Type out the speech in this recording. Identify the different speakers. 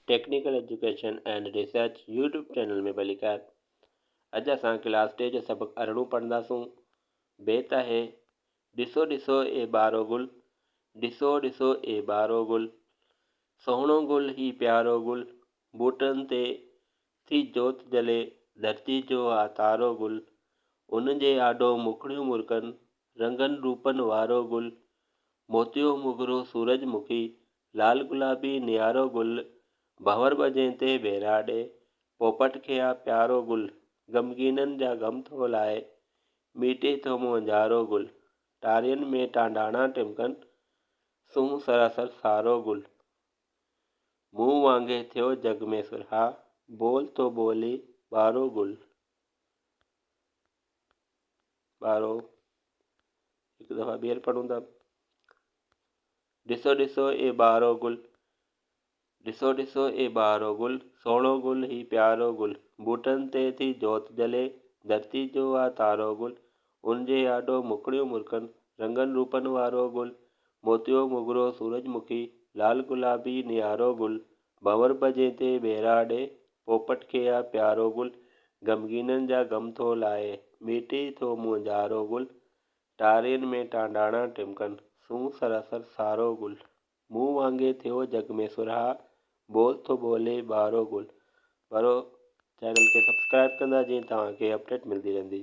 Speaker 1: Technical education and research YouTube channel ۾ ڀليڪار. اڄ اسان ڪلاس ٽي جو سبق ارڙهون پڙهنداسون. بيت آهي، ڏسو ڏسو اي ٻارو گل، ڏسو ڏسو اي ٻارو گل، سهڻو گل هي پيارو گل، ٻوٽن تي ٿي جوت جلي، ڌرتي جو آ تارو گل، ان جي آڏو مکڙيون مرڪن، رنگن روپن وارو گل، موتيو موگرو سورج مکي، لال گلابي نيارو گل، ڀنور ٻجين تي ڀيرا ڏي، پوپٽ کي آ پيارو گل، غمگينن جا غم ٿو لاهي، ميٽي ٿو مونجهارو گل، ٽارين ۾ ٽانڊاڻا ٽمڪن، سونهن سراسر سارو گل. مون وانگي ٿيو جڳ ۾ سرها، بول ٿو ٻولي ٻارو گل. ٻارو هڪ دفعا ٻيهر پڙهون ٿا. ڏسو ڏسو اي ٻارو گل، ڏسو ڏسو اي ٻارو گل، سهڻو گل هي پيارو گل، ٻوٽن تي ٿي جوت جلي، ڌرتي جو آ تارو گل، ان جي آڏو مکڙيون مرڪن، رنگن روپن وارو گل، موتيو موگرو سورج مکي، لال گلابي نيارو گل، ڀنور بجين تي ڀيرا ڏي، پوپٽ کي آ پيارو گل، غمگينن جا غم ٿو لاهي، ميٽي ٿو مونجهارو گل، ٽارين ۾ ٽانڊاڻا ٽمڪن، سونهن سراسر سارو گل. مون وانگي ٿيو جڳ ۾ سرها، ٻول ٿو ٻولي ٻارو گل. ٻارو چينل کي سبسڪرائب ڪندا جيئن توهان کي اپڊيٽ ملدي رهندي.